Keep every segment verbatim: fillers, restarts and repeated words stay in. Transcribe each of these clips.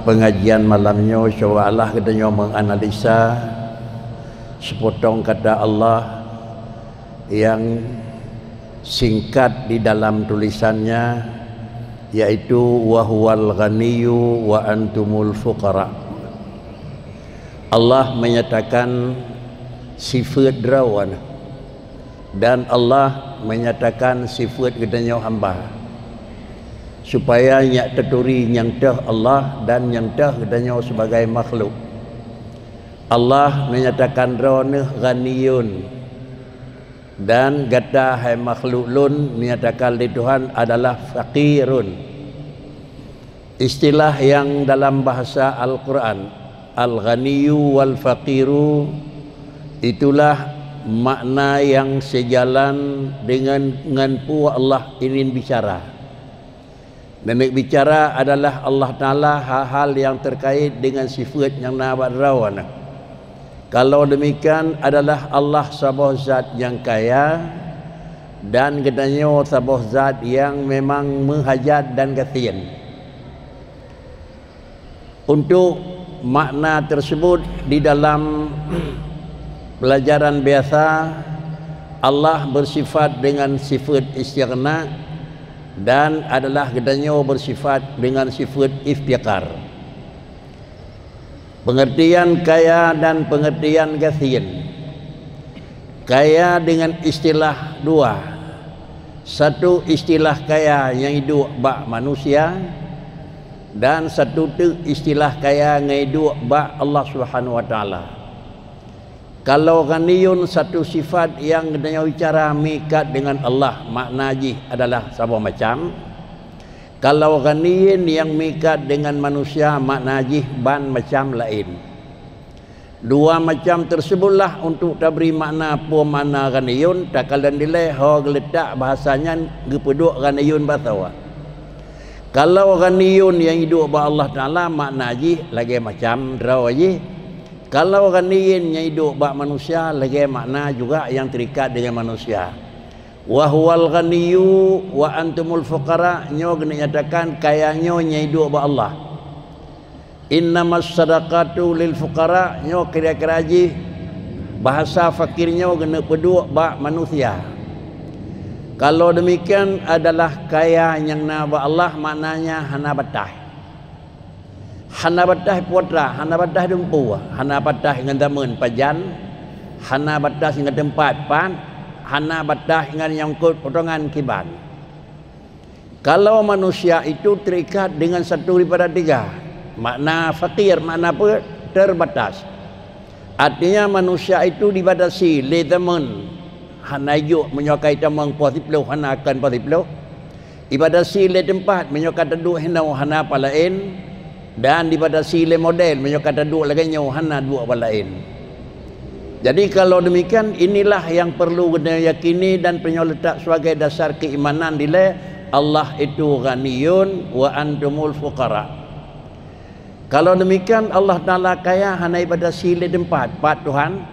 Pengajian malam nyoe, cuba Allah geutanyoe menganalisa sepotong kata Allah yang singkat di dalam tulisannya, yaitu, "Wa huwal ghaniyyu wa antumul fuqara." Allah menyatakan sifat droe, dan Allah menyatakan sifat geutanyoe hamba, supaya nyak taturi nyang teuh Allah dan nyang teuh geutanyoe sebagai makhluk. Allah menyatakan Droeneuh Ghaniyun, dan gata, hai makhluk Lôn, menyatakan lé Tuhan adalah Faqirun. Istilah yang dalam bahasa Al-Quran, Al-Ghaniyyu wal Faqiru, itulah makna yang sejalan dengan, dengan peue Allah ingin bicara. Nenek bicara adalah Allah Ta'ala hal-hal yang terkait dengan sifat nyang na bak droeneuh. Kalau demikian adalah Allah saboh zat nyang kaya, dan geutanyoe saboh zat nyang memang meuhajat dan gasien. Untuk makna tersebut, di dalam pelajaran biasa, Allah bersifat dengan sifat istighna dan adalah geutanyoe bersifat dengan sifat iftiqar. Pengertian kaya dan pengertian gasien. Kaya dengan istilah dua. Satu istilah kaya nyang iduek bak manusia, dan satu teuk istilah kaya nyang iduek bak Allah Subhanahu wa Taala. Kalau ghaniyun satu sifat nyang geutanyoe bicara meuikat dengan Allah, makna jih adalah saboh macam. Kalau ghaniyin nyang meuikat dengan manusia, makna jih ban macam laén. Dua macam tersebutlah untuk tabri makna peue makna ghaniyun, takalon dilée ho geuleutak bahasa nyan geupeuduek ghaniyun basoe. Kalau ghaniyun nyang iduek bak Allah Taala, makna jih lagée macam droe jih. Kalau ghaniyin nyang iduek bak manusia, lagée makna juga nyang terikat dengan manusia. "Wa huwal ghaniyyu wa antumul fuqara," nyoe geuneuk nyatakan kaya nyoe nyang iduek bak Allah. "Innamas shadaqatu lil fuqara," nyoe kira-kira jih bahasa fakir nyoe geuneuk peuduek bak manusia. Kalau demikian adalah kaya nyang na bak Allah, maknanya hana bataih. Hana bataih putra, hana bataih dumpeue, hana bataih ngon zameun pajan, hana bataih ngon teumpat pat, hana bataih ngon nyang kot potongan kiban. Kalau manusia itu terikat dengan satu daripada tiga, makna fakir, makna apa? Terbatas. Artinya manusia itu dibatasi lé zameun, hana jok meunyoe ka itamong poh siplôh, hana akan poh siplôh. Ibatasi lé teumpat, meunyoe ka taduek hinoe hana apa laén, dan dibatasi lé model, meunyoe ka taduek lagée nyoe hana duek apa laén. Jadi kalau demikian, inilah yang perlu geutanyoe yakini dan peurunoe leutak sebagai dasar keimanan dilée, Allah itu ghaniyun wa antumul fuqara. Kalau demikian, Allah Taala kaya hana ibatasi lé teumpat, pat Tuhan,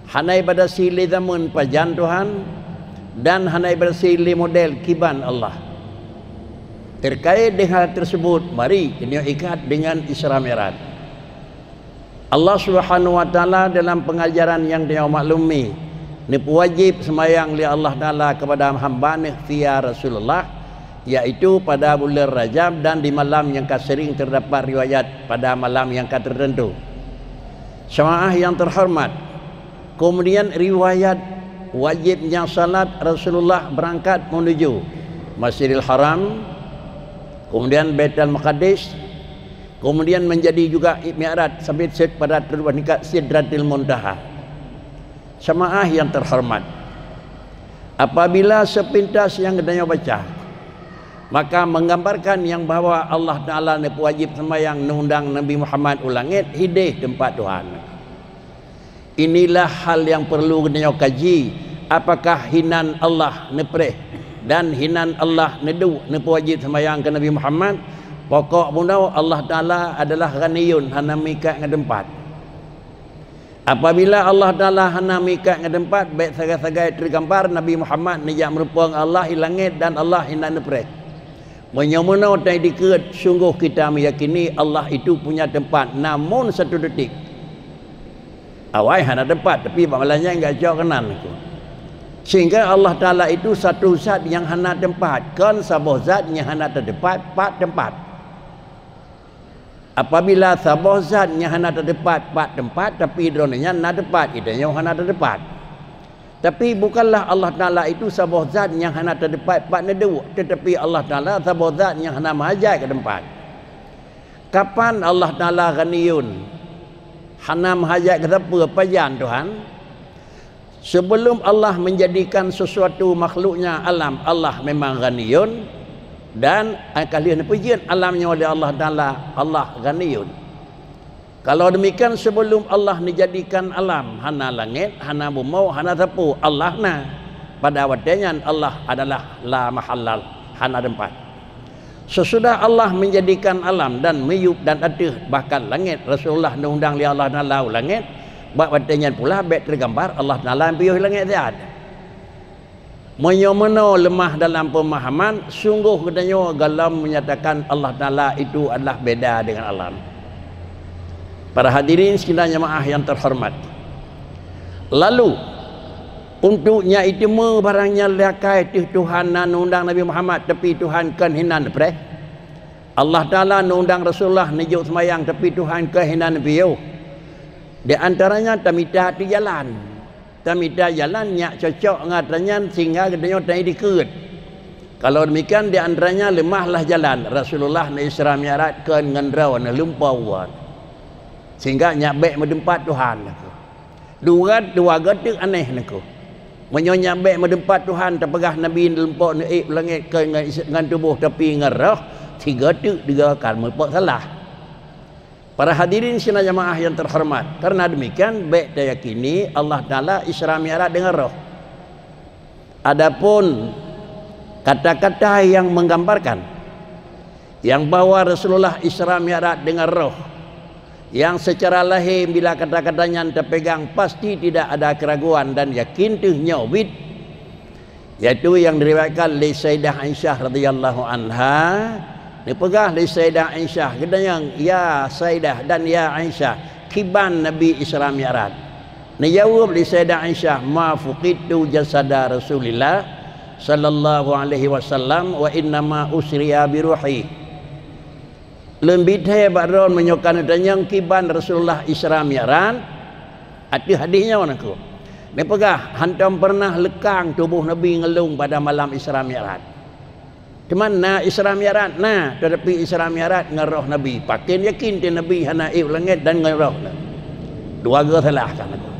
hana ibatasi lé zameun pajan Tuhan, dan hana ibatasi lé model kiban Allah. Terkait dengan hal tersebut, mari keuneuk ikat dengan Isra Mi'raj. Allah Subhanahu wa Taala dalam pengajaran nyang tanyoe maklumi, neupeuwajéb seumayang lé Allah Taala kepada hamba-Neuh via Rasulullah, yaitu pada buleuen Rajab dan di malam nyang ka sering terdapat riwayat pada malam nyang ka tertentu. Jamaah yang terhormat, kemudian riwayat wajibnya salat Rasulullah berangkat menuju Masjidil Haram, kemudian Baitul Maqdis, kemudian menjadi juga mi'raj sampai pada tingkat Sidratil Muntaha. Jamaah yang terhormat, apabila sepintas nyang geutanyoe baca, maka menggambarkan nyang bahwa Allah Taala neupeuwajéb seumayang, neuundang Nabi Muhammad u langét hideh teumpat Tuhan. Inilah hal yang perlu geutanyoe kaji, apakah hinan Allah neupreh dan hinan Allah neuduek neupeuwajéb seumayang keu Nabi Muhammad? Pokok bunoe, Allah Taala adalah ghaniyun, hana meuikat ngon teumpat. Apabila Allah Taala hana meuikat ngon teumpat, bék sagai-sagai teugambar Nabi Muhammad neujak meurumpok ngon Allah i langét dan Allah hana neupreh. Meunyoe meunoe tan dikeue, sunggoh kita meyakini Allah itu punya teumpat, namun satu detik. Awai hana teumpat, tapi bak malam nyan geucok keunan aku. Sehingga Allah Taala itu satu zat nyang hana teumpat, kon saboh zat nyang hana teumpat, pat teumpat. Apabila saboh zat nyang hana teumpat pat teumpat, tapi droeneuh nyan na teumpat, geutanyoe hana teumpat. Tapi bukanlah Allah Taala itu saboh zat nyang hana teumpat pat neuduek, tetapi Allah Taala saboh zat nyang hana meuhajat keu teumpat. Kapan Allah Taala ghaniyun, hana meuhajat keu sapeue, pajan Tuhan? Sebelum Allah menjadikan sesuatu makhluknya alam, Allah memang ghaniyun, dan akan lheueh neupeujeuet alam nyoe lé Allah Taala, Allah ghaniyun. Kalau demikian, sebelum Allah menjadikan alam, hana langét, hana bumoe, hana sapeue, Allah na. Pada watée nyan Allah adalah la mahallal, hana teumpat. Sesudah Allah menjadikan alam dan miyueb dan ateueh, bahkan langét, Rasulullah neuundang lé Allah Taala u langét, bak watée nyan pula bék teugambar Allah Taala piôh langét siat. Meunyoe meunoe leumah dalam peumahaman, sunggoh geutanyoe gohlom menyatakan Allah Taala itu adalah beda dengan alam. Para hadirin sidang jamaah yang terhormat. Lalu, untuk nyan iteumé barang nyang lakée teuh Tuhan na neuundang Nabi Muhammad, tapi Tuhan kon hinan preh. Allah Taala neuundang Rasulullah neujok seumayang, tapi Tuhan kon hinan piôh. Di antaranya tamita ateueh jalan. Tamita jalan nyak cocok ngon atra nyan sehingga geutanyoe tan dikeue. Kalau demikian, di antaranya leumah lah jalan. Rasulullah neu-Isra Mi'raj kon ngon droe, neulumpoe. Sehingga nyak bék meuteumpat Tuhan. Dua, dua goe teuk aneh niko. Meunyoe nyak bék meuteumpat Tuhan, tapeugah Nabi neulumpoe neuék u langét kon ngon is-, ngon tuboh, tapi ngon roh, sigoe teuk dua kan meupok salah. Para hadirin sidang jamaah yang terhormat, karena demikian bék tayakini Allah Taala Isra Mi'raj deungon roh. Adapun kata-kata yang menggambarkan yang bahwa Rasulullah Isra Mi'raj deungon roh, yang secara lahé bila kata-kata nyan tapegang pasti tidak ada keraguan dan yakin teuh nyoe bit, yaitu yang diriwayatkan lé Sayyidah Aisyah radhiyallahu anha. Neupeugah lé Sayyidah Aisyah, geutanyong, "Ya Sayyidah dan ya Aisyah, kiban Nabi Isra Mi'raj?" Neujaweueb lé Sayyidah Aisyah, "Ma fuqidtu jasada Rasulillah sallallahu alaihi wasallam, wa innama usriya bi ruhi." Lôn bithée bak droe meunyoe ka neutanyong kiban Rasulullah Isra Mi'raj, ateueh hadis nyoe niko. Neupeugah, "Hantom peureunah leukang tuboh Nabi ngon lôn pada malam Isra Mi'raj." Teuma na Isra Mi'raj, na, tetapi Isra Mi'raj ngon roh Nabi. Pakon yakin teuh Nabi hana ék u langét dan ngon roh na. Dua goe salah kan aku.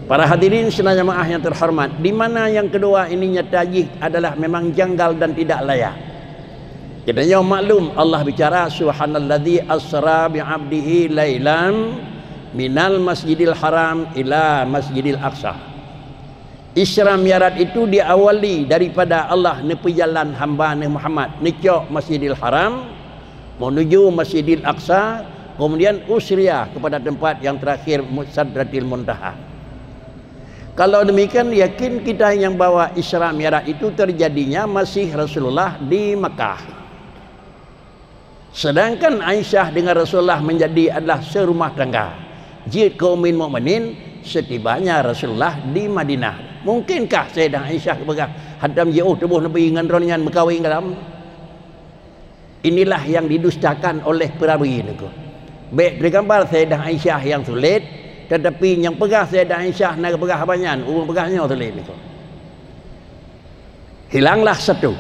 Para hadirin sidang jamaah yang terhormat, di mana yang kedua ini nyata jih adalah memang janggal dan tidak layak. Geutanyoe maklum, Allah bicara, "Subhanalladzi asra bi 'abdihi lailam minal masjidil haram ila masjidil aqsa." Isra Mi'raj itu diawali daripada Allah neupeujalan hamba Nabi Muhammad, neucok Masjidil Haram, menuju Masjidil Aqsa, kemudian usriya kepada tempat yang terakhir, Sidratil Muntaha. Kalau demikian, yakin kita yang bahwa Isra Mi'raj itu terjadinya masih Rasulullah di Makkah. Sedangkan Aisyah dengan Rasulullah menjadi adalah serumah tangga. Jeuet keu Ummul Mukminin, setibanya Rasulullah di Madinah. Mungkinkah Sayyidah Aisyah geupeugah, "Hantom jiôh tuboh Nabi ngon droeneuh nyan meukawen galam?" Inilah yang didustakan oleh perawi niko. Bék teugambar Sayyidah Aisyah nyang sulet, tetapi nyang peugah Sayyidah Aisyah na geupeugah haba nyan, ureuëng peugah nyoe sulet niko. Hilanglah satu.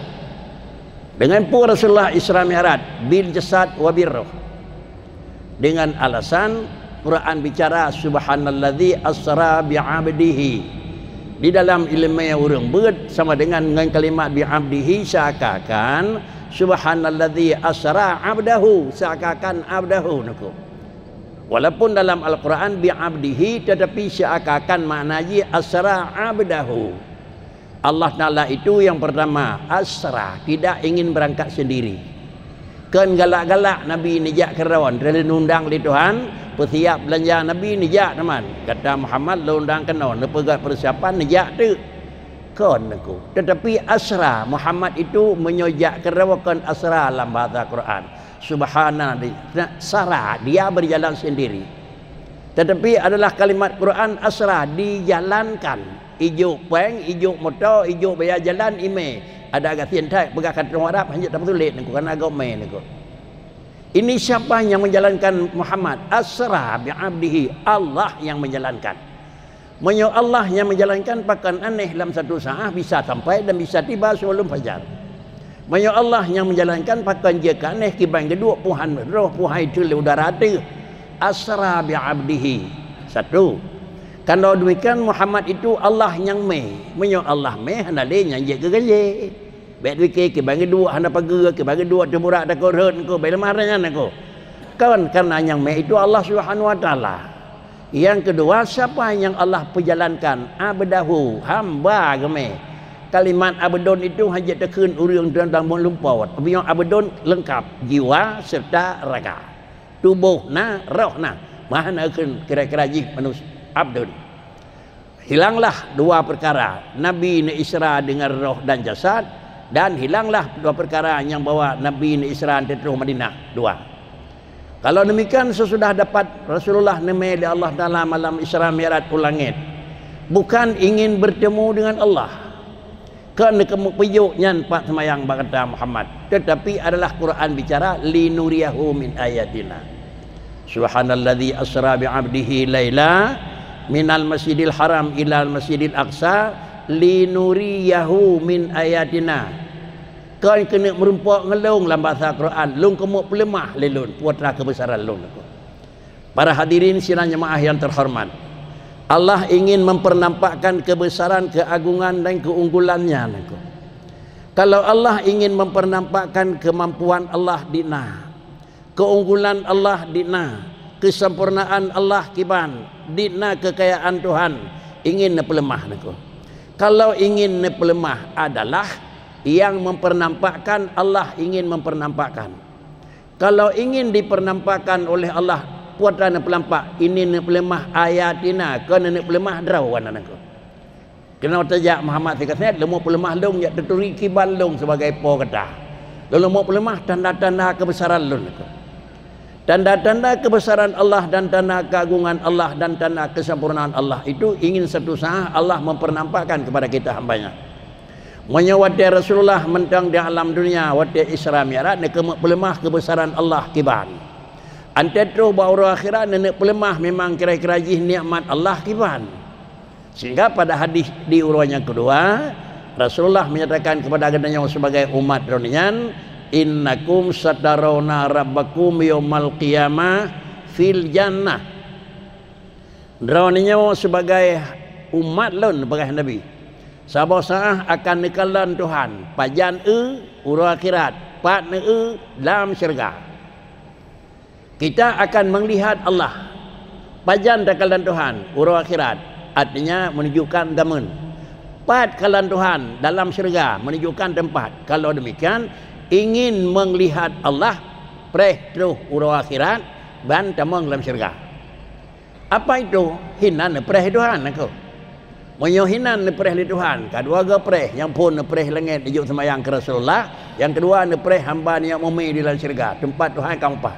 Dengan peue Rasulullah Isra Mi'raj? Bil jasad wa bir ruh. Dengan alasan Quran bicara, "Subhanalladzi asra bi 'abdihi." Di dalam ileumé ureuëng beuet sama dengan ngon kalimat "bi 'abdihi", seakan-akan "Subhanalladzi asra 'abdahu", seakan-akan "'abdahu" niko. Walaupun dalam Al-Quran "bi 'abdihi", tetapi seakan-akan makna jih "asra 'abdahu". Allah Taala itu yang pertama, asra, tidak ingin berangkat sendiri. Kon galak-galak Nabi neujak keudroe, lheueh neuundang lé Tuhan, peusiap beulanja Nabi neujak teuma. Gata Muhammad lôn undang keunoe, neupeugét peusiapan neujak teuk. Kon, Teungku. Tetapi asra, Muhammad itu meunyoe jak keudroe kon asra lam bahasa Quran. Subhana di-, sara, dia berjalan sendiri. Tetapi adalah kalimat Quran asra, dijalankan. Ijok péng, ijok moto, ijok baya jalan, imé. Ada gasien that, peugah kata ureuëng Arab, hana tapeusulet, Teungku, karena agak mé, Teungku. Ini siapa yang menjalankan Muhammad? Asra bi abdihi, Allah yang menjalankan. Meunyoe Allah nyang meujalankan, pakon aneh lam satu saah bisa sampai dan bisa tiba sebelum fajar. Meunyoe Allah nyang meujalankan, pakon jeuet keu aneh kiban geuduek puhan roh puhai teuleu udara teuh. Asra bi abdihi. Satu. Kalau demikian, Muhammad itu Allah nyang mé. Meunyoe Allah mé, hana lé nyang jeuet keu gajée. Bék pike kiban geuduek hana pageue, kiban geuduek teuburak takot rhot Teungku, bék leumah nyan Teungku. Kon, karena nyang mé itu Allah Subhanahu wa Taala. Yang kedua, siapa yang Allah peujalankan? Abdahu, hamba geumé. Kalimat abdun itu hana jeuet takheun ureuëng teuntang meulimpot. Meunyoe abdun leungkap, jiwa serta raga. Tuboh na, roh na. Meuhana kheun kira-kira jih manusia abdun. Hilanglah dua perkara, Nabi neuisra dengan roh dan jasad, dan hilanglah dua perkara nyang bawa Nabi neuisra teutroh Madinah. Dua. Kalau demikian, sesudah dapat Rasulullah neumé lé Allah Taala malam Isra Mi'raj u langét, bukan ingin bertemu dengan Allah, kon keuneuk peujok nyan pat seumayang bak gata Muhammad, tetapi adalah Quran bicara, "Linuriyahu min ayatina." Subhanalladzi asra bi 'abdihi laila minal masjidil haram ilal masjidil aqsa linuriyahu min ayatina. Kon keuneuk meurumpok ngon lôn lam basa Quran, lôn keuneuk peuleumah lé lôn, peue atra keubeusaran lôn. Para hadirin sidang jemaah yang terhormat, Allah ingin mempernampakkan kebesaran, keagungan dan keunggulan-Nya. Kalau Allah ingin mempernampakkan kemampuan Allah di na, keunggulan Allah di na, kesempurnaan Allah kiban di na, kekayaan Tuhan ingin neupeuleumah Teungku. Kalau ingin neupeuleumah adalah yang mempernampakkan, Allah ingin mempernampakkan. Kalau ingin dipernampakkan oleh Allah, peue atra neupeulampak, ini neupeuleumah ayatina, kon neupeuleumah droe na Teungku. Keunoe tajak Muhammad sikasét, lôn peuleumah lôn jak teuturi kiban lôn sebagai po gata. Lôn peuleumah tanda-tanda keubeusaran lôn. Tanda-tanda keubeusaran Allah dan tanda keagungan Allah dan tanda kesempurnaan Allah itu ingin satu saat Allah mempernampakkan kepada kita hamba-Nya. Meunyoe watée Rasulullah mantong di alam dunia, watée Isra Mi'raj, neukeumeuk peuleumah keubeusaran Allah kiban. Anté troh bak uroe akhirat, neuk peuleumah memang kira-kira jih nikmat Allah kiban. Sehingga pada hadis di uroe nyang keudua, Rasulullah menyatakan kepada geutanyoe sebagai umat droeneuh nyan, "Innakum satarawna rabbakum yaumal qiyamah fil jannah." Droeneuh nyoe sebagai umat lôn, peugah Nabi, saboh saah akan neukalon Tuhan, pajan eu uroe akhirat, pat neueu lam syeuruga. Kita akan melihat Allah. Pajan takalon Tuhan uroe akhirat, artinya menunjukkan zaman. Pat kalon Tuhan dalam syeuruga, menunjukkan tempat. Kalau demikian, ingin melihat Allah, preh troh uroe akhirat ban tamong lam syeuruga. Apa itu? Hinan neupreh Tuhan aku. Meunyoe hinan neupreh lé Tuhan, ka dua geupreh, nyang phon neupreh langét jijok seumayang keu Rasulullah, nyang keudua neupreh hamba nyang mumi di lam syeuruga, teumpat Tuhan ka mupat.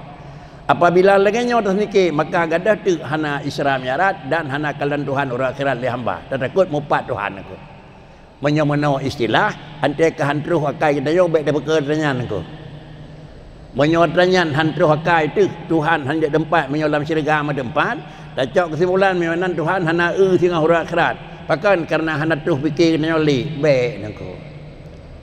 Apabila lagée nyoe teuseunikée, maka gadôh teuk hana Isra Mi'raj dan hana kalon Tuhan uroe akhirat lé hamba, tatakot mupat Tuhan aku. Meunyoe meunoe istilah, anté ka han troh akai geutanyoe bék tapeukeue tanyan aku. Meunyoe tanyan han troh akai teuh, Tuhan han jeuet teumpat meunyoe lam syeuruga meuteumpat, tacok keusimpulan meunyoe nan Tuhan hana eu singoh uroe akhirat. Pakon? Kareuna hana troh pike geutanyoe lé, bék nangko.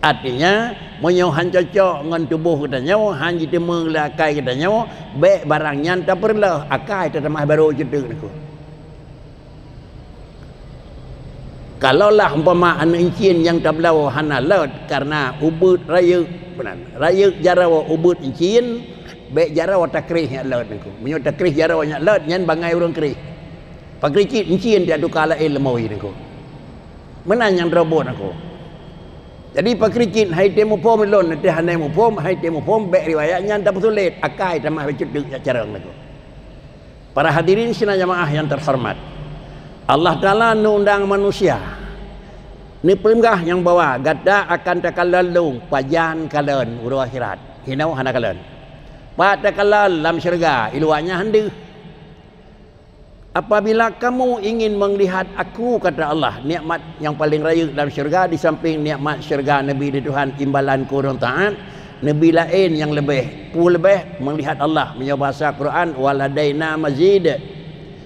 Artinya, meunyoe han cocok ngon tuboh geutanyoe, han jiteumeung lé akai geutanyoe, bék barang nyan tapeureuloh, akai tatamah barô ceuteuk nangko. Kalaulah umpama aneuk incin nyang tabloe hana lôt kareuna ubeuet rayeuk, meunan, rayeuk jaroe ubeuet incin, bék jaroe takréh nyang lôt nangko. Meunyoe takréh jaroe nyang lôt, nyan bangai ureuëng kréh. Pakri cit incin tatuka laén leumoi nangko. Meunan nyang droe buet nangko. Jadi pakri cit hai tém muphom lôn, teuh hana muphom, hai tém muphom, bék riwayat nyan tapeusulet, akai tamah bacut deuk jak carông nangko. Para hadirin sidang jamaah yang terhormat, Allah Taala neuundang manusia Neupeugah nyang bahwa gata akan takalon lôn pajan kalon uroe akhirat. Hinoe hana kalon. Pat takalon lam syeuruga, i luwa nyan han deuh. Apabila kamu ingin melihat Aku, kata Allah, nikmat nyang paleng rayeuk lam syeuruga, di samping nikmat syeuruga neubi lé Tuhan imbalan keu ureuëng taát, neubi laén nyang leubeh. Peue leubeh? Melihat Allah. Meunyoe bahasa Quran, "Waladaina mazid."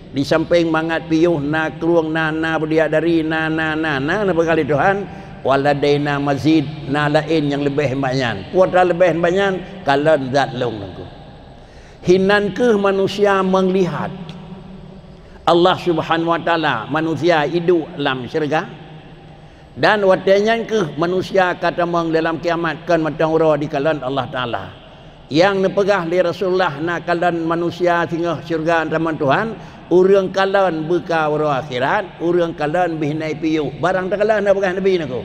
Di samping mangat piôh, na krueng, na, na bidadari, na, na, na, na, neupeugah lé Tuhan, "Waladaina mazid", na laén nyang leubeh nibak nyan. Peue atra leubeh nibak nyan? Kalon zat lôn nangku. Hinan kheueh manusia meulihat Allah Subhanahu wa Taala, manusia iduek lam syeuruga, dan watée nyan kheueh manusia ka tamong dalam kiamat kon mantong uroe dikalon Allah Taala. Nyang neupeugah lé Rasulullah na kalon manusia singoh syeuruga tamong Tuhan, ureuëng kalon beuka uroe akhirat, ureuëng kalon bihnai piôh. Barang takalon neupeugah Nabi nangku.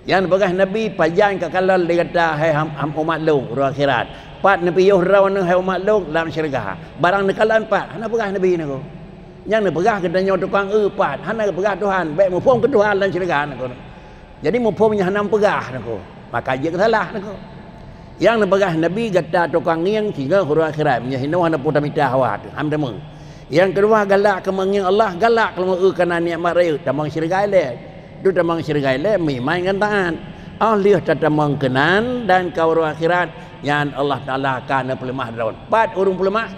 Nyang neupeugah Nabi, "Pajan ka kalon lé gata, hai ham-, ham-, umat lôn, uroe akhirat. Pat neupiôh droeneuh, hai umat lôn, lam syeuruga." Barang neukalon pat, hana peugah Nabi nangku. Nyang neupeugah geutanyoe tukang eu pat, hana geupeugah Tuhan, bék muphom keu Tuhan lam syeuruga nangku. Jadi muphom nyang hana meupeugah nangku, maka jeuet keu salah nangku. Nyang neupeugah Nabi, "Gata tukang ngieng singoh uroe akhirat, meunyoe hinoe hana peue tamita hawa teuh, ham teumé." Nyang keudua, galak keu meungieng Allah, galak keu meungieng kana nikmat rayeuk, tamong syeuruga ilée. Duek tamong syeuruga ilée meuiman ngon taát. Óh lheueh tatamong keunan dan ka uroe akhirat, nyan Allah Taala ka neupeuleumah droe. Pat ureuëng peuleumah?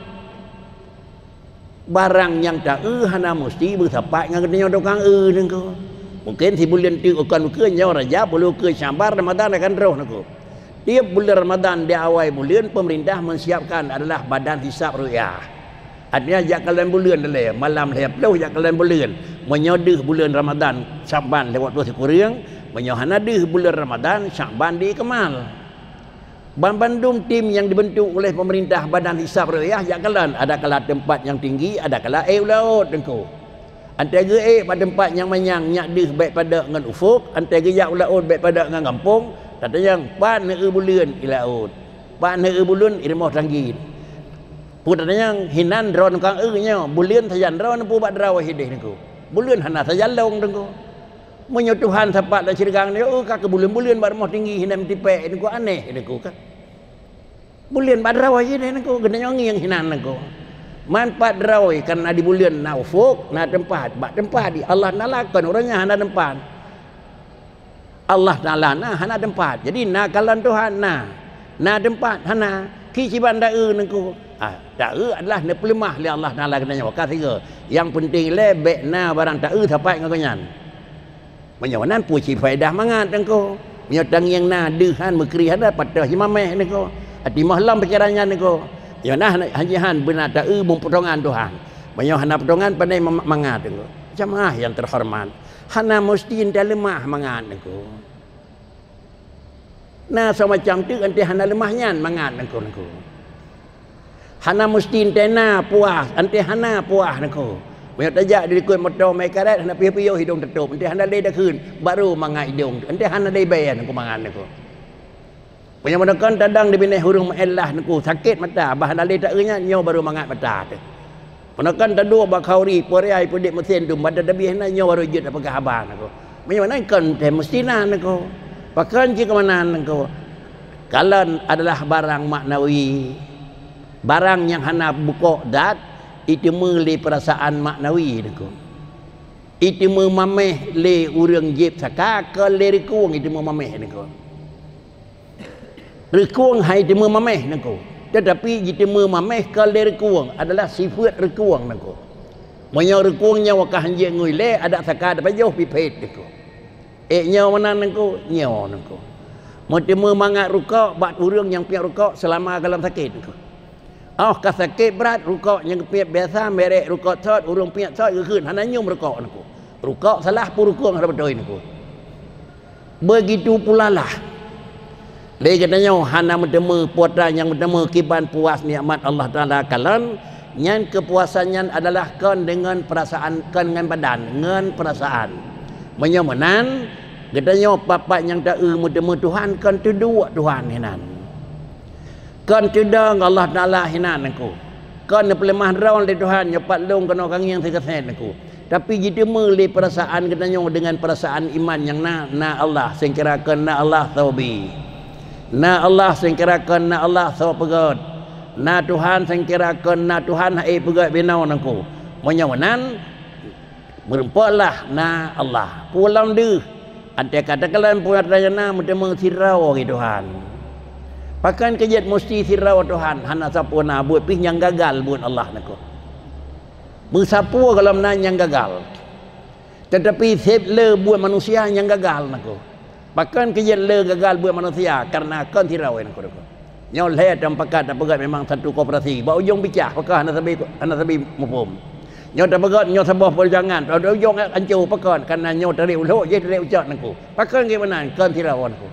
Barang nyang ta-eu hana musti beusapat ngon geutanyoe tukang eu nangku. Mungken sibuleuen teuk ukeuen-ukeuen nyoe Rajab, puluh ukeuen Sya'ban, Ramadan akan troh nangku. Tieb buleuen Ramadan di awai buleuen, peumeurintah meusiapkan adalah badan hisab ru'yah. Artinya, jak kalon buleuen dilée, malam lhée ploh jak kalon buleuen. Meunyoe deuh buleuen Ramadan, Sya'ban lewat dua sikureueng, meunyoe hana deuh buleuen Ramadan, Sya'ban diikmal. Banmandum tim nyang dibentuk oleh peumeurintah badan hisab ru'yah jak kalon, adakala teumpat nyang tinggi, adakala ék u laôt nangku. Antée geuék bak teumpat nyang manyang nyak deuh bék padub ngon ufuk, antée geujak u laôt bék padub ngon gampông, tatanyong, "Pat neueu buleuen i laôt? Pat neueu buleuen i rumoh tanggi?" Peue tatanyong, hinan droe nukang eu nyoe, buleuen sajan droe neupubak droe sideh nangku. Buleuen hana sajan lông nangku. Meunyoe Tuhan sapat lam syeuruga nyoe, eu ka keu buleuen-buleuen bak rumoh tinggi hinan meutipék nangku, aneh nangku ka. Buleuen bak droe jih nangku, geutanyoe ngieng hinan nangku. Man pat droe, kareuna di buleuen na ufuk, na teumpat. Bak teumpat di Allah Taala kon uroe nyan hana teumpat. Allah Taala na hana teumpat. Jadi na kalon Tuhan na, na teumpat hana. Ki siban ta-eu nangku. Ah, ta-eu adalah neupeuleumah lé Allah Taala geutanyoe ka sigoe. Nyang peunteng lé bék na barang ta-eu sapat ngon gobnyan. Meunyoe nan peue cit faedah mangat nangku. Meunyoe tangieng na deuh han meukri hana patéh jimameh nangku. Até moh lom pikiran nyan nangku. Meunyoe na hana, hana jihan beuna ta-eu meuputongan Tuhan. Meunyoe hana putongan pandai ma-, mangat nangku. Jamaah yang terhormat, hana musti ente leumah mangat nangku. Na soe macam teuk ente hana leumah nyan mangat nangku, nangku. Hana musti ente na puas, ente hana puas nangku. Meunyoe tajak di likot moto mé karet hana piôh-piôh idong teutôp, ente hana lé dakheun, baru mangat idong, ente hana lé bée nangku mangat nangku. Meunyoe meunoe kon tadong di binéh ureuëng meu'en lah nangku, sakét mata, bah hana lé ta-eu nyan, nyoe baru mangat mata teuh. Meunoe kon taduek bak khauri, peuriai peudeh meusen tu, mata tabieh na nyoe baru jeuet tapeugah haba nangku. Meunyoe nan kon teuh meusti na nangku. Pakon jih keu meunan nangku? Kalon adalah barang maknawi. Barang nyang hana bukok dat, iteumé lé peurasaan maknawi nangku. Iteumé mameh lé ureuëng jieb saka, kon lé reukueng iteumé mameh nangku. Reukueng hai teumé mameh nangku, teutapi jiteumé mameh kon lé reukueng adalah sifeuet reukueng nangku. Meunyoe reukueng nyoe ka hanjeuet ngui lé, adak saka tapajoh piphet nangku. Ék nyoe meunan nangku, nyoe nangku. Meuteumé mangat rukok bak ureuëng nyang piep rukok seulama goh lom sakét nangku. Óh ka sakét brat, rukok nyang geupiep biasa, merek rukok thot, ureuëng piep thot geukheun hana nyium rukok nangku. Rukok salah, peue reukueng hana beutôi nangku. Beugitu pulalah lé geutanyoe hana meuteumé putra nyang meuteumé kiban puas nikmat Allah Taala kalon, nyan keupuasan nyan adalah kon deungon peurasaan, kon ngon badan, ngon peurasaan. Meunyoe meunan, geutanyoe pat-pat nyang ta-eu meuteumé Tuhan kon teuduek Tuhan hinan. Kon teudong Allah Taala hinan nangku. Kon neupeuleumah droe lé Tuhan nyoe pat lôn keunoe ka ngieng sigeusét nangku. Tapi jiteumé lé peurasaan geutanyoe deungon peurasaan iman nyang na, na Allah, seunkira kon na Allah soe bi. Na Allah, seunkira kon na Allah soe peugét. Na Tuhan, seunkira kon na Tuhan hai peugét binoe nangku. Meunyoe meunan, meurumpok lah na Allah. Peue lom deuh. Anté ka takalon peue nyang na meuteumé sidroe Tuhan. Pakon keu jeuet musti sidroe Tuhan, hana sapeue na buet pih nyang gagal buet Allah nangku. Meusapeue gohlom na nyang gagal. Teutapi seb le buet manusia nyang gagal nangku. Pakon keu jeuet le gagal buet manusia, kareuna kon sidroe nangku. Nyoe lhée tamupakat tapeugét memang satu koperasi. Bak ujong bicah, pakon hana sabe, hana sabe muphom. Nyoe tapeugét nyoe saboh peujuangan, bak ujong anco pakon, kareuna nyoe tarek ulok, jih tarek ucok nangku. Pakon keu meunan, kon sidroe nangku.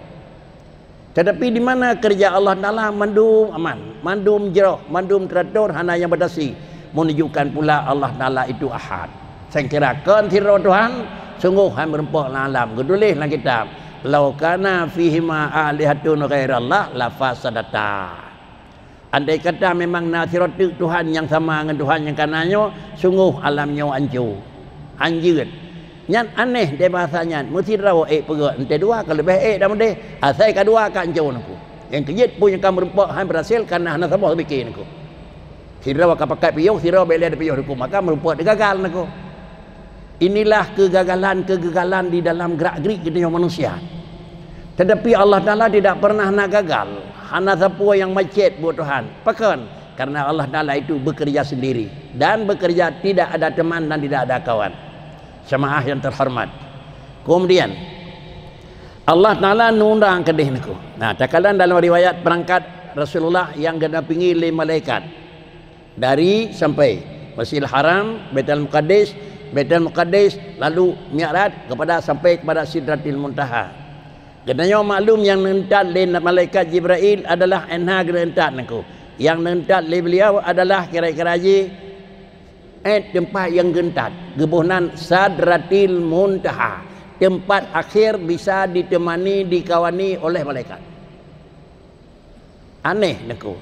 Tetapi di mana kerja Allah Taala mandum aman, mandum jroh, mandum teratur, hana nyang batasi, menunjukkan pula Allah Taala itu Ahad. Seunkira kon sidroe Tuhan, sunggoh hai meurumpok lam alam. Geutuléh lam kitab, "Lau kana fihima alihatun ghairallah lafasadata." Andai kata memang na sidroe teuk Tuhan nyang sama ngon Tuhan nyang kana nyoe, sunggoh alam nyoe anco, hanjeuet. Nyan aneh deh bahasa nyan, meusidroe ék peugét, enteuk dua ka leubeh ék dah meudeh, asai ka dua ka anco nangku. Nyang keujeuet peue nyang ka meurumpok hai beurhasil, kareuna hana saboh bike nangku. Sidroe ka pakat piôh, sidroe bék lé ada piôh nangku, maka meurumpok teugagal nangku. Inilah kegagalan-kegagalan di dalam gerak-gerik geutanyoe manusia. Tetapi Allah Taala tidak pernah na gagal, hana sapeue nyang macet buet Tuhan. Pakon? Karena Allah Taala itu bekerja sendiri dan bekerja tidak ada teman dan tidak ada kawan. Jemaah yang terhormat. Kemudian, Allah Taala neundang keudeh nangku. Nah, takalon dalam riwayat peurangkat Rasulullah nyang geudampingi lé malaikat. Dari sampai Masjidil Haram, Baitul Muqaddas, Baitul Muqaddas, lalu Mi'raj kepada, sampai kepada Sidratil Muntaha. Geutanyoe maklum nyang neuntat lé malaikat Jibril adalah enha geuneuntat nangku. Nyang neuntat lé beliau adalah kira-kira jih, eh, teumpat nyang geuntat, geuboh nan Sadratil Muntaha, teumpat akhir bisa ditemani, dikawani oleh malaikat. Aneh nangku.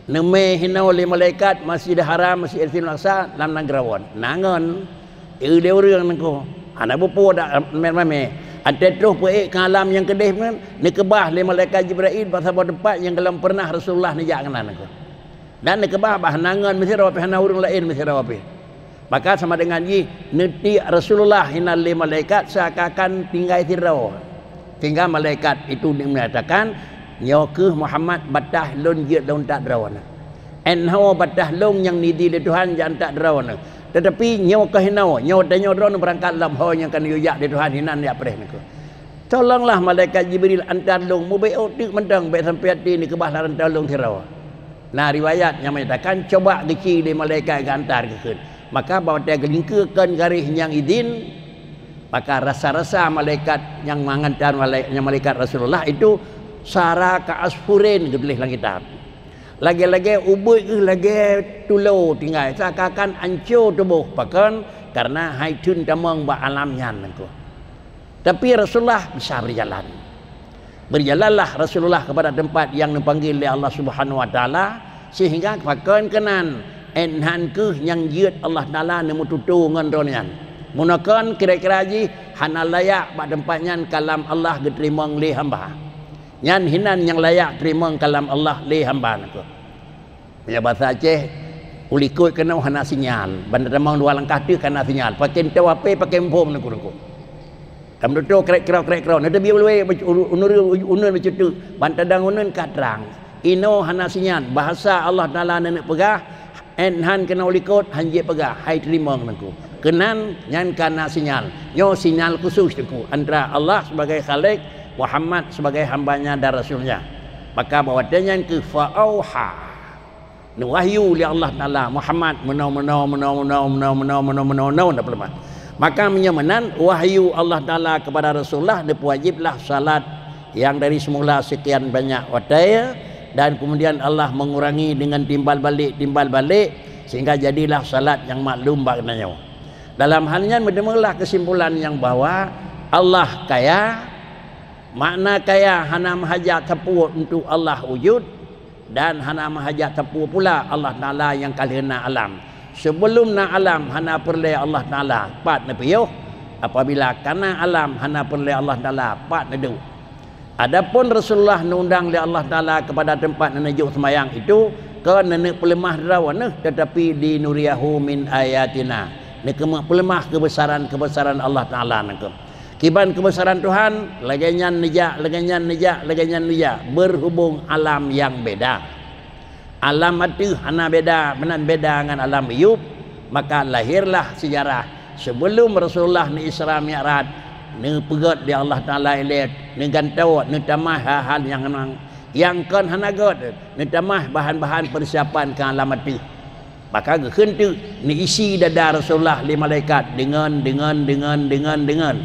Neumé hinoe lé malaikat Masjidil Haram, Masjidil Aqsa lam nanggroe. Nangon. Ié lé ureuëng nangku. Hana bupo dak mé-mé. Ateueh troh peuék keu alam nyang keudeh nyan, neukeubah lé malaikat Jibril bak saboh teumpat nyang golom peureunah Rasulullah neujak keunan nangku. Dan neukeubah bah nangon meusidroe pih, hana ureuëng laén meusidroe pih. Maka sama dengan jih neutiek Rasulullah hinan lé malaikat seakan-akan tinggai sidroe. Sehingga malaikat itu menyatakan, "Nyoe kheueh Muhammad, bataih lôn jeuet lôn that droeneuh. Enho bataih lôn nyang nidi lé Tuhan jak that droeneuh. Tetapi nyoe kheueh hinoe, nyoe tanyoe droeneuh beurangkat lom ho nyang ka neuyue jak lé Tuhan hinan jak preh nangku." Tolonglah malaikat Jibril antar lôn, mubeuet teuk mantong bék sampai até neukeubah lam rantau lôn sidroe. Na riwayat nyang menyatakan, coba geuci lé malaikat geuantar geukheun. Maka bak watée geulingkeue kon garéh nyang idin, maka rasa-rasa malaikat nyang mangantar malai-, nyang malaikat Rasulullah itu sara ka asfurin geutuléh lam kitab. Lagée-lagée ubeut geuh lagée tulo tinggai, seakan-akan anco tuboh. Pakon? Karena hai theun tamong bak alam nyan nangku. Tapi Rasulullah bisa berjalan. Berjalanlah Rasulullah kepada tempat yang dipanggil oleh Allah Subhanahu wa Taala, sehingga pakon keunan, enhan kheueh nyang jeuet Allah Taala neumeututoe ngon droe nyan. Meunokon kira-kira jih hana layak bak teumpat nyan kalam Allah geuteurimong lé hamba. Nyan hinan nyang layak teurimong kalam Allah lé hamba nangku. Meunyoe basa Aceh, u likot keunoe hana sinyal, ban tamong dua langkah teuk hana sinyal. Pakon teuh H P, pakon phon nangku-nangku. Tam tutoe krek-krok, krek-krok. Neuteubiet luwé, uneun, uneun bacut teuk, ban tadong uneun ka trang. Inoe hana sinyal. Bahasa Allah Taala neuneuk peugah, enhan keunoe u likot, hanjeuet peugah, hai teurimong nangku. Keunan nyan ka na sinyal. Nyoe sinyal khusus nangku, antara Allah sebagai Khalik, Muhammad sebagai hamba-Nya dan Rasul-Nya. Maka bak watée nyan kheueh fa auha. Neuwahyu lé Allah Taala, Muhammad meunoe, meunoe, meunoe, maka meunyoe meunan wahyu Allah Taala kepada Rasulullah, neupeuwajiblah salat yang dari semula sekian banyak watée, dan kemudian Allah mengurangi dengan timbal balik, timbal balik, sehingga jadilah salat nyang maklum bak geutanyoe. Dalam hal nyan, meudeumeuklah kesimpulan nyang bahwa Allah kaya, makna kaya hana meuhajat sapeue untuk Allah wujud, dan hana meuhajat sapeue pula Allah Taala nyang ka lheueh na alam. Sebelum na alam hana peureulée Allah Taala pat neupiôh, apabila kana alam hana peureulée Allah Taala pat neuduek. Adapun Rasulullah neuundang lé Allah Taala kepada tempat neujok seumayang itu, kon neuk peuleumah droe neuh, tetapi linuriyahu min ayatina, neukeumeuk peuleumah keubeusaran-keubeusaran Allah Taala nangkeuh. Kiban keubeusaran Tuhan, lagée nyan neujak, lagée nyan neujak, lagée nyan neujak, berhubung alam nyang beda. Alam ateueh hana beda, meunan beda ngon alam yub, maka lahirlah sejarah sebelum Rasulullah neu-Isra Mi'raj, neupeugét lé Allah Taala ilée, neugantoe, neutamah hal-hal nyang, nyang kon hana gét, neutamah bahan-bahan persiapan keu alam ateueh. Maka geukheun teuk neuisi dada Rasulullah lé malaikat deungon, deungon, deungon, deungon, deungon.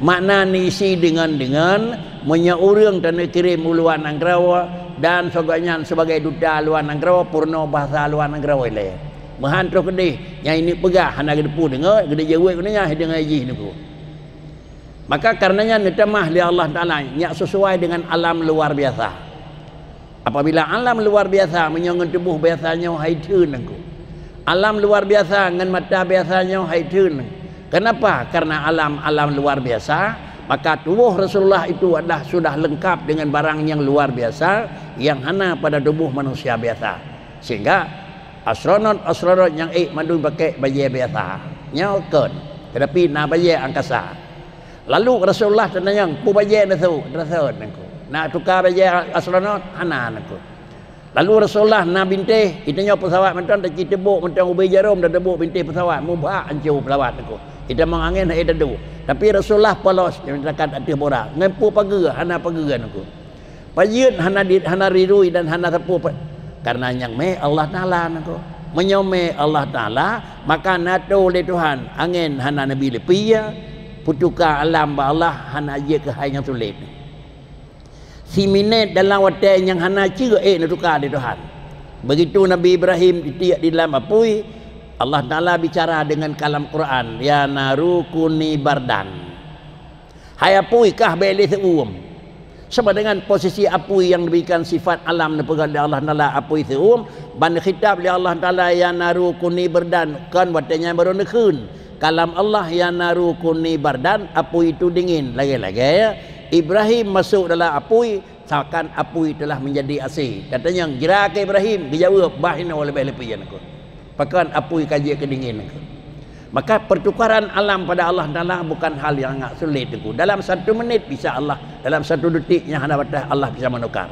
Makna neuisi deungon, deungon, meunyoe ureuëng taneukirém u luwa nanggroe dan sigoe nyan sebagai duta luwa nanggroe, peurunoe bahasa luwa nanggroe ilée. Meuhan troh keudeh, nyang ini peugah hana geuteupeue deungoe, geudeh jaweueb keunoe nyan deungoe jih nangkeuh. Maka kareuna nyan neutamah lé Allah Taala nyak sesuai dengan alam luar biasa. Apabila alam luar biasa meunyoe ngon tuboh biasa nyoe hai theun nangkeuh. Alam luar biasa ngon mata biasa nyoe hai theun. Kenapa? Karena alam-alam luar biasa, maka tuboh Rasulullah itu adalah sudah lengkap dengan barang nyang luar biasa nyang hana pada tuboh manusia biasa. Sehingga astronot-astronot nyang ék mandum pakai bajée biasa. Nyoe kon, tetapi na bajée angkasa. Lalu Rasulullah teutanyong, "Peue bajée neuseuôt?" Neuseuôt nangkeuh. Na tuka bajée astronot? Hana nangkeuh. Lalu Rasulullah na bintéh, geutanyoe pesawat mantong tacit teubôk mantong ubé jarom dan teubôk bintéh pesawat, mubak anco pesawat nangkeuh. Geutamong angén hana tadu. Tapi Rasulullah polos nyang takat ateueh borak. Ngon peue pageue, hana pageue nangkeuh. Pajeut hana di, hana rirui dan hana sapeue pe-, karena nyang mé Allah Taala nangkeuh. Meunyoe mé Allah Taala, maka na tô lé Tuhan, angén hana neubi leupie, peutuka alam bak Allah hana jeuet keuhai nyang sulet. Siminét dalam watée nyang hana ceuek ék neutuka lé Tuhan. Begitu Nabi Ibrahim ditiek di dalam apui, Allah Taala bicara dengan kalam Quran, "Ya naru kuni bardan." Hai apui, kah bék lé seuuem. Sama dengan posisi apui nyang diberikan sifat alam neupeugah lé Allah Taala apui seuuem, ban khitab lé Allah Taala, "Ya naru kuni bardan," kon watée nyan barô neukheun. Kalam Allah, "Ya naru kuni bardan," apui itu dingin. Lagée-lagée Ibrahim masuk dalam apui, seakan apui telah menjadi asé. Tatanyong, "Jira keu Ibrahim?" Geujaweueb, "Bah inoe leubeh leupie nangkeuh." Pakon apui ka jeuet keu dingin nangkeuh. Maka pertukaran alam pada Allah Taala bukan hal yang agak sulit nangkeuh. Dalam satu menit bisa Allah, dalam satu detik nyang hana batas Allah bisa menukar.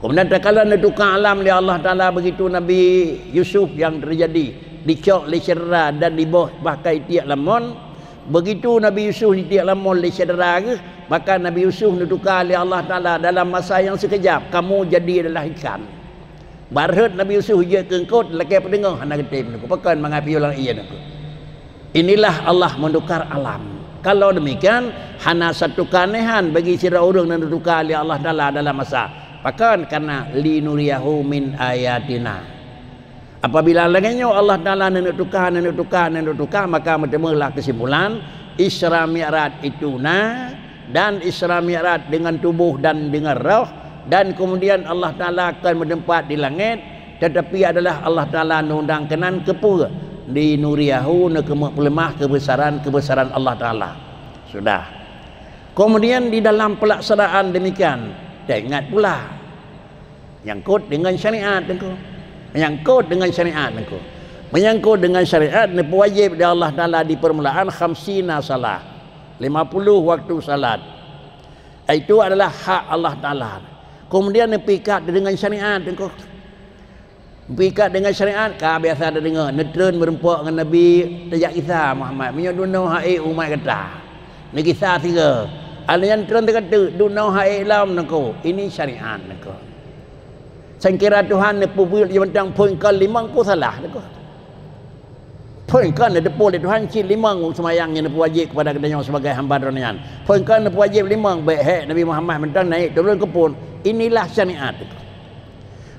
Kemudian tatkala neutuka alam lé Allah Taala, begitu Nabi Yusuf yang terjadi, dicok lé syedara dan diboh bahkai tiek lam mon. Begitu Nabi Yusuf ditiek lam mon lé syedara geuh, maka Nabi Yusuf neutuka lé Allah Taala dalam masa yang sekejap, kamoe jadi adalah ikan. Barhot Nabi Yusuf jeuet keu eungkôt, lakée peudeungoe hana geutem nangkeuh, pakon mangat piôh lam ié nangkeuh. Inilah Allah menukar alam. Kalau demikian, hana satu keanehan bagi sidroe ureuëng nyang neutuka lé Allah Taala dalam masa. Pakon? Karena linuriyahu min ayatina. Apabila lagée nyoe Allah Taala neuneuk tuka, neuneuk tuka, neuneuk tuka, maka meuteumeulah keusimpulan, Isra Mi'raj itu na, dan Isra Mi'raj dengan tuboh dan dengan roh, dan kemudian Allah Taala akan meuteumpat di langét, tetapi adalah Allah Taala neuundang keunan keupeue? Linuriyahu, neukeumeuk peuleumah keubeusaran-keubeusaran Allah Taala. Sudah. Kemudian di dalam pelaksanaan demikian, teuingat pula, nyangkot dengan syariat nangkeuh. Menyangkot dengan syariat nangkeuh. Menyangkot dengan syariat, neupeuwajéb lé Allah Taala di permulaan khamsina salah, lima puluh waktu salat. Itu adalah hak Allah Taala. Kemudian neupeuikat dengan syariat nangkeuh. Neupeuikat dengan syariat, ka biasa tadeungoe, neutreun meurumpok ngon Nabi, tajak gisa Muhammad. Meunyoe dunoe han ék umat gata, neugisa sigoe. Alèh nyan treun teuka teuk, dunoe han ék lom nangkeuh. Ini syariat nangkeuh. Sangkira Tuhan neupeubuet lé mantong phon kon limong peusalah nangkeuh. Phon kon neuteupeue lé Tuhan cit limong seumayang nyang neupeuwajéb kepada geutanyoe sibagai hamba Droeneuh nyan. Phon kon neupeuwajéb limong, bék hék Nabi Muhammad mantong naik turun keu phon. Inilah syariat.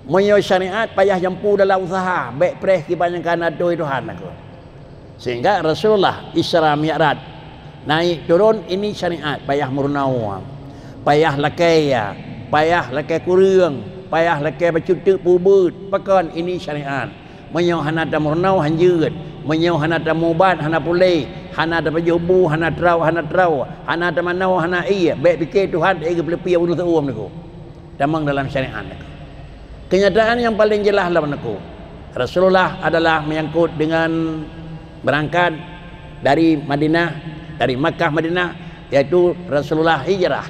Meunyoe syariat payah jampu dalam useuha, bék preh kiban nyang ka na atoi Tuhan nangkeuh. Sehingga Rasulullah Isra Mi'raj, naik turun ini syariat, payah meurunoe, payah lakée, payah lakée kureueng, payah lakée bacut teuk peubuet, pakon ini syariat. Meunyoe hana tameurunoe, han jeuet. Meunyoe hana tamubat, hana puléh. Hana tapajoh bu, hana trok, hana trok. Hana tamanoe, hana ié. Bék pike Tuhan ék geupeuleupi ureuëng seuuem neuku. Tamong dalam syariat neuku. Kenyataan nyang paleng jeulaih lom neuku, Rasulullah adalah menyangkut dengan berangkat dari Madinah, dari Makkah Madinah, yaitu Rasulullah hijrah.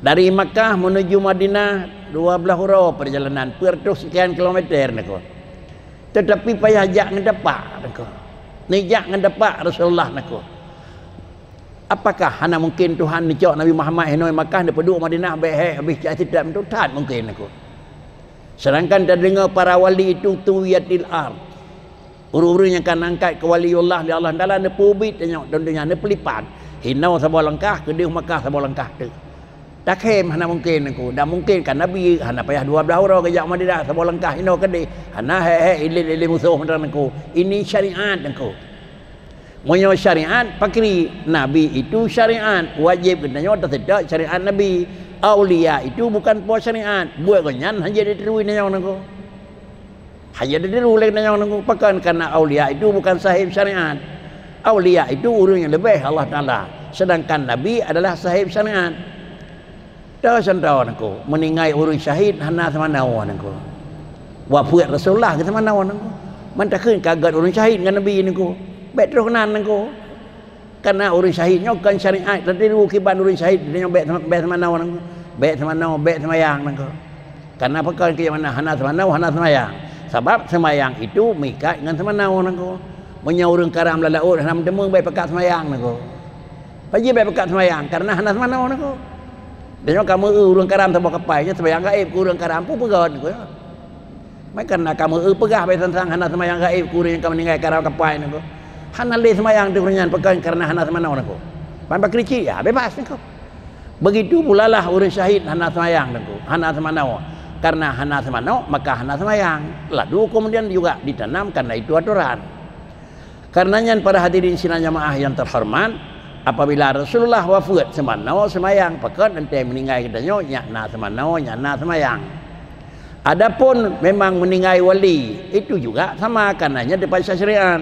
Dari Makkah menuju Madinah dua belas uroe perjalanan, peuet reutôh sekian kilometer neuku. Teutapi payah jak ngon tapak neuku. Neujak ngon tapak Rasulullah neuku. Apakah hana mungken Tuhan neucok Nabi Muhammad hinoe Makkah, neupeuduek Madinah, bék hék habéh cit that meututat mungken neuku. Sedangkan tadeungoe para wali itu tuwiyatil ard. Ureuëng-ureuëng nyang ka angkat keu waliullah lé Allah Taala neupeubiet tanyoe, dan donya neupeulipat. Hinoe saboh langkah, keudeh Makkah saboh langkah teuk. Takhém hana mungken neuku. Dan mungken kan Nabi hana payah dua belas uroe geujak Madinah saboh langkah hinoe keudeh. Hana hék-hék ilét-ilét musoh mantong neuku. Ini syariat neuku. Meunyoe syariat, pakri Nabi itu syariat, wajéb geutanyoe taseutôt syariat Nabi. Aulia itu bukan po syariat, buet gobnyan hana jeuet ditiru tanyoe neuku. Hana jeuet ditiru lé tanyoe neuku, pakon karena aulia itu bukan sahib syariat. Aulia itu ureuëng nyang leubeh Allah Taala, sedangkan Nabi adalah sahib syariat. Toh contoh neuku, meuninggai ureuëng syahid hana seumanoe neuku. Wafeuet Rasulullah geuseumanoe neuku. Meutakheun ka gét ureuëng syahid ngon Nabi neuku. Bék troh nan neuku. Karena ureuëng syahid nyoe kon syariat, tatiru kiban ureuëng syahid nyoe bék, bék seumanoe neuku. Bék seumanoe, bék seumayang neuku. Karena pakon keu hana, hana seumanoe, hana seumayang. Sabab seumayang itu meuikat ngon seumanoe neuku. Meunyoe ureuëng karam lam laôt hana meuteumé, bék pakat seumayang neuku. Paji bék pakat seumayang, karena hana seumanoe neuku. Tanyoe ka meu-eu ureuëng karam saboh kapai, nyan seumayang gaéb keu ureuëng karam, peue peugah neuku ya. Maka na ka meu-eu peugah bék sang-sang hana seumayang gaéb keu ureuëng nyang ka meuninggai karam kapai neuku. Hana lé seumayang teuh ureuëng nyan, pakon karena hana seumanoe neuku. Ban bakri cit ya, bebas neuku. Begitu pulalah ureuëng syahid hana seumayang neuku, hana seumanoe. Karena hana seumanoe, maka hana seumayang. Lalu kemudian juga ditanam karena itu atoran. Karena nyan, para hadirin sidang jamaah yang terhormat, apabila Rasulullah wafeuet seumanoe seumayang, pakon, enteuk meuninggai geutanyoe nyak na seumanoe, nyak na seumayang. Adapun memang meuninggai wali, itu juga sama, karena nyan teupaksa syariat.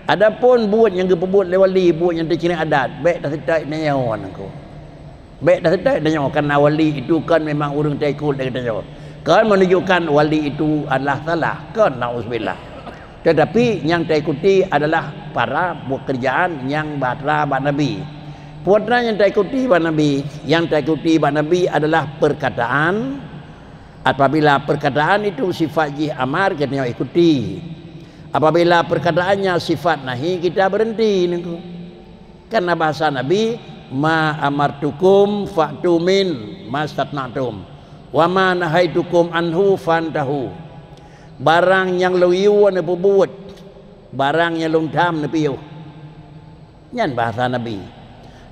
Adapun buet nyang geupeubuet lé wali, buet nyang teucéréh adat, bék taseutôt tanyoe neuku. Bék taseutôt tanyoe, karena wali itu kon memang ureuëng taikut lé geutanyoe. Kon menunjukkan wali itu adalah salah, kon, nauzubillah. Tetapi nyang taikuti adalah para pekerjaan nyang batra bak Nabi. Peue nyang taikuti bak Nabi? Nyang taikuti bak Nabi adalah perkataan. Apabila perkataan itu sifat jih amar, geutanyoe ikuti. Apabila perkataannya sifat nahi, kita berhenti neuku. Karena bahasa Nabi, "Ma amartukum fa'tu min mastata'tum, wa ma nahaitukum anhu fantahu." Barang nyang lôn yue neupeubuet, barang nyang lôn tham neupiôh. Nyan bahasa Nabi.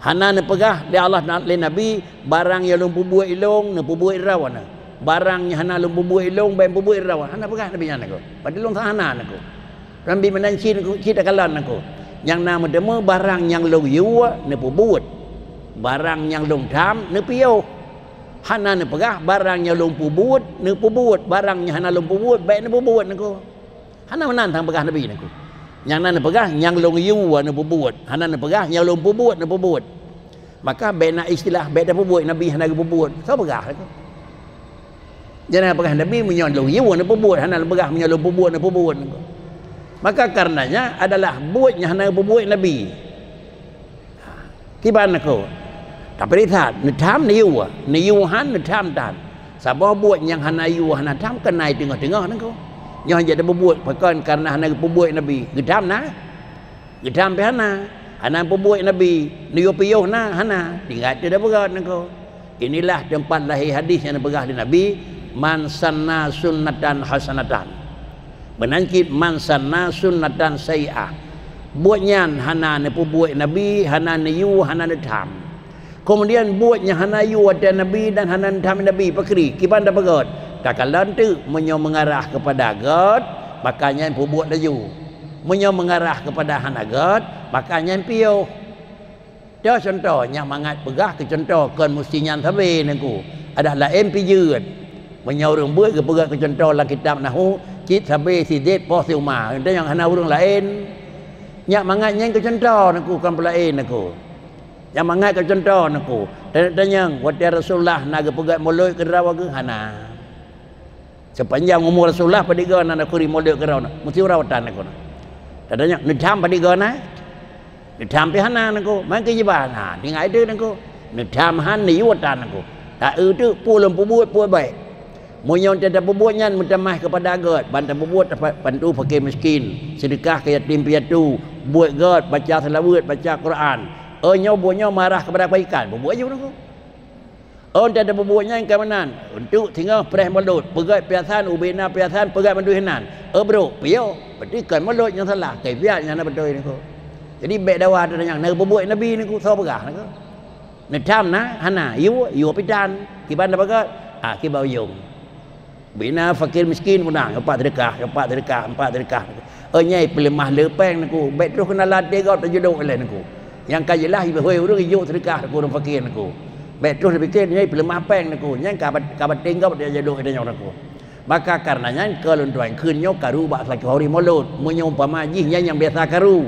Hana neupeugah lé Allah, lé Nabi, "Barang nyang lôn peubuet ilôn, neupeubuet droe." Barang nyang hana lôn peubuet ilôn, bék peubuet droe. Hana peugah Nabi nyan neuku. Padahai lôn hana neuku. Nabi meunan cit, cit takalon neuku. Nyang na meuteumé, barang nyang lôn yue neupeubuet, barang nyang lôn tham neupiôh. Hana neupeugah, barang nyang lôn peubuet neupeubuet, barang nyang hana lôn peubuet bék neupeubuet neuku. Hana meunan sang peugah Nabi neuku. Nyang na neupeugah nyang lôn yue neupeubuet, hana neupeugah nyang lôn peubuet neupeubuet. Maka bék na istilah bék tapeubuet, Nabi hana geupeubuet. Soe peugah neuku? Jangan peugah Nabi meunyoe lôn yue neupeubuet, hana lôn peugah meunyoe lôn peubuet neupeubuet neuku. Maka karenanya adalah buet nyang hana geupeubuet Nabi. Kiban neuku. Tapi that, neutham neuyue, neuyue han, neutham tan. Saboh buet nyang hana yue hana tham keunan teungoh-teungoh neuku. Nyoe jak tapeubuet pakon kareuna hana geupeubuet Nabi. Geutham na? Geutham pih hana. Hana peubuet Nabi. Neuyue piôh na? Hana. Tinggai teuh dah beurot neuku. Inilah teumpat lahé hadis nyang neupeugah lé Nabi, "Man sanna sunnatan hasanatan." Meunan cit, "Man sanna sunnatan sayyi'ah." Buet nyan hana neupeubuet Nabi, hana neuyue, hana neutham. Keumudian buet nyang hana yue watée Nabi dan hana neutham Nabi, pakri, kiban tapeugét? Takalon teuk, meunyoe meungarah keupada gét, maka nyan peubuet laju. Meunyoe meungarah keupada hana gét, maka nyan piôh. Toh cuntoh nyang mangat peugah keu cuntoh kon musti nyan sabe neuku. Adak laén pih jeuet. Meunyoe ureuëng beuet geupeugah keu cuntoh lam kitab nahu, Cit sabe sidit poh si uma, tanyong hana ureuëng laén. Nyak mangat nyang keucuntoh neuk kon peulaén neuk. Nyak mangat keucuntoh neuk. Tanyong watée Rasulullah na geupeugét mulod keudroe geuh hana. Sepanjang umu Rasulullah padum goe na neukuri mulod keudroe na, meusti uroe tan neuk. Tanyong neudham padum goe na. Neudham pih hana neuk, mangke jibah na, tinggai teuk neuk. Neudham han neuyue tan neuk. Ta eu teuk peue lom peubuet peue bék. Meunyoe teutab peubuet nyan meutamah keupada gét, ban tapeubuet tabantu fakir miskin, seudeukah keu yatim piatu, buet gét, baca seulaweuet, baca Quran. Oh nyoe buet nyoe marah keupada kebaikan, peubuet ju neuk. Oh teutab peubuet nyan ka meunan, untuk singoh preh mulod, peugét piasan, ubena piasan, peugét mandum hinan. Oh brok, piyo, berarti kon mulod nyang salah, kaifiat nyang hana beutôi neuk. Jadi bék dawa teuh nyang na peubuet Nabi neuk, soe peugah neuk. Neudham na, hana, yue, yue pitan, kiban dapat gét, ah kiban ujong. Bina fakir miskin udang, empat sedekah, empat sedekah, empat sedekah. Oh nyai peuleumah le péng neuk, bék troh keunalan tigok tajudok lé neuk. Nyang ka jeulaih hôi ureuëng ijok sedekah neuk ureuëng fakir neuk. Bék troh tapikir nyai peuleumah péng neuk, nyang ka bat-, ka bating gob tajudok ita nyoe neuk. Maka kareuna nyan keu lôn tuan kheun nyoe karu bak sakoh hari mulod, meunyoe umpama jih nyan nyang biasa karu.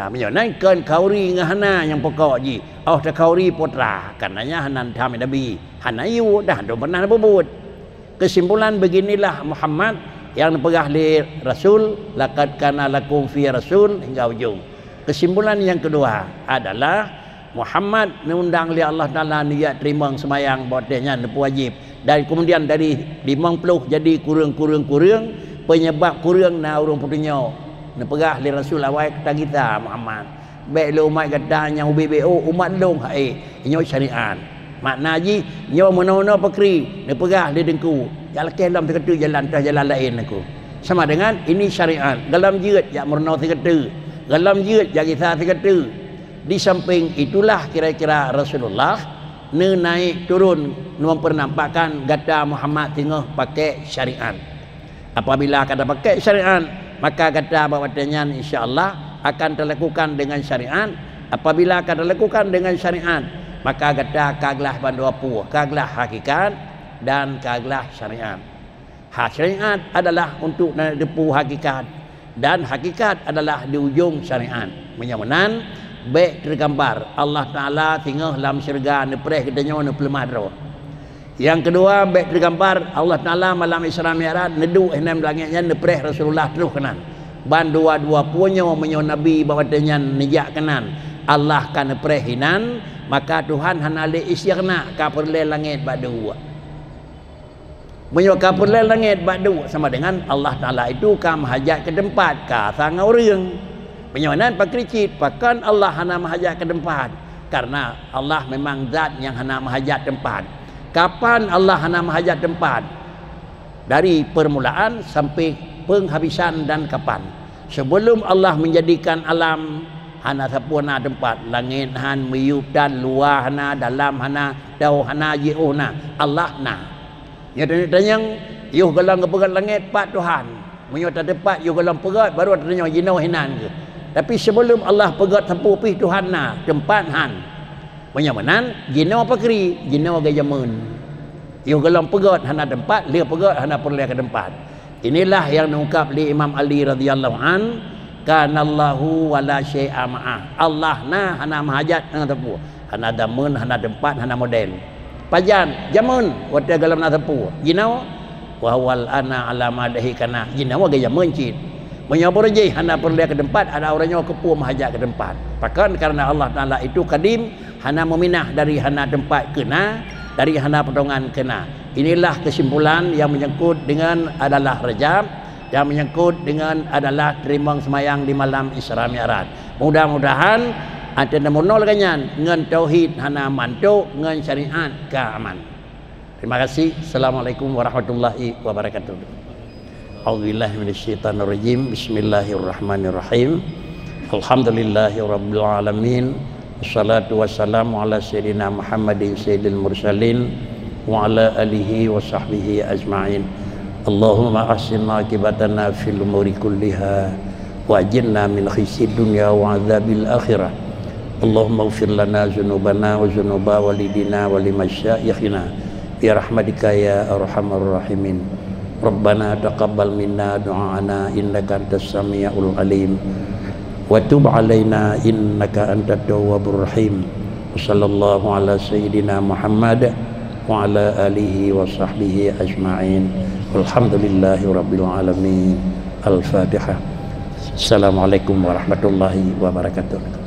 Ha, meunyoe nan kon khauri ngon hana nyang pokok jih, oh takhauri putra, kareuna nyan hana tham Nabi, hana yue dah dum pernah peubuet. Kesimpulan, beginilah Muhammad yang dipeugah lé Rasul, "Laqad kana lakum fi Rasul," hingga ujong. Kesimpulan yang kedua adalah Muhammad neundang lé Allah Taala neujak teurimong seumayang bak watée nyan neupeuwajéb. Dan kemudian dari limong ploh jadi kureueng-kureueng-kureueng, peunyeubab kureueng na ureuëng peutunyok. Neupeugah lé Rasul awai, "Ka gisa Muhammad." Bék lé umat gata nyang ubit-ubit, oh umat lôn hai, nyoe syariat. Makna jih, nyoe meunoe-noe pakri, neupeugah lé Teungku, jak lakée lom sikeuteu jalan, toh jalan laén neuk. Sama dengan ini syariat, gohlom jeuet jak meurunoe sikeuteu, gohlom jeuet jak gisa sikeuteu. Di samping itulah kira-kira Rasulullah neunaik turun mempernampakkan gata Muhammad singoh pakai syariat. Apabila ka tapakai syariat, maka gata bak watée nyan insya Allah akan talakukan dengan syariat. Apabila ka talakukan dengan syariat, maka gata ka glah bandua peue, ka glah hakikat dan ka glah syariat. Ha syariat adalah untuk na teupeue hakikat dan hakikat adalah di ujong syariat. Meunyoe meunan, bék teugambar Allah Taala singoh lam syeuruga neupreh geutanyoe neupeuleumah droe. Nyang keudua, bék teugambar Allah Taala malam Isra Mi'raj neuduek hinan langét nyan neupreh Rasulullah troh keunan. Ban dua-dua peue nyoe meunyoe Nabi bak watée nyan neujak keunan, Allah ka neupreh hinan, maka Tuhan hana lé istighna ka peureulée langét bak duek. Meunyoe ka peureulée langét bak duek sama dengan Allah Taala itu ka meuhajat keu teumpat, ka asa ngon ureuëng. Meunyoe nan pakri cit, pakon Allah hana meuhajat keu teumpat? Karena Allah memang zat nyang hana meuhajat teumpat. Kapan Allah hana meuhajat teumpat? Dari permulaan sampai penghabisan dan kapan? Sebelum Allah menjadikan alam, hana sapeue na teumpat, langét han, miyueb tan, luwa hana, dalam hana, dao hana, jiôh na, Allah na. Nyoe tanyong, yoh gohlom geupeugét langét, pat Tuhan. Meunyoe tateupat yoh gohlom peugét, baru tatanyong jinoe hinan geuh. Tapi sebelum Allah peugét sapeue pih Tuhan na, teumpat han. Meunyoe meunan, jinoe pakri, jinoe geujameun. Yoh gohlom peugét hana teumpat, lheueh peugét hana peureulée keu teumpat. Inilah yang diungkap lé Imam Ali radhiyallahu an, "Kanallahu wa la syai'a ma'ah." Allah na hana meuhajat ngon sapeue. Hana zaman, hana teumpat, hana model. Pajan, jameun, watée gohlom na sapeue. Jinoe, wa huwal ana ala ma alaihi kana. Jinoe geujameun cit. Meunyoe beureuji hana peureulée keu teumpat, ada ureuëng nyoe keupeue meuhajat keu teumpat. Pakon? Karena Allah Taala itu kadim, hana meuminah dari hana teumpat keu na, dari hana potongan keu na. Inilah kesimpulan yang menyangkut dengan adalah Rajab, yang menyangkut dengan adalah teurimong seumayang di malam Isra Mi'raj. Mudah-mudahan ata neumeurunoe lagée nyan ngon tauhid hana mantok, ngon syariat ka aman. Terima kasih. Assalamualaikum warahmatullahi wabarakatuh. A'udzubillahi minasyaitonirrajim. Bismillahirrahmanirrahim. Alhamdulillahirabbil alamin. Wassalatu wassalamu ala sayyidina Muhammadin sayyidil mursalin wa ala alihi wa sahbihi ajma'in. Allahumma ahsin aqibatana fil umuri kulliha wa ajirna min khizyid dunya wa adzabil akhirah. Allahumma ighfir lana dzunubana wa dzunuba walidina wa limasyaikhina bi rahmatika ya arhamar rahimin. Rabbana taqabbal minna du'aana innaka antas sami'ul alim. Wa tub alaina innaka antat tawwabur rahim. Wa sallallahu ala sayyidina Muhammad wa ala alihi wa sahbihi ajma'in. Walhamdulillahi rabbil alamin. Al-Fatihah. Assalamualaikum warahmatullahi wabarakatuh.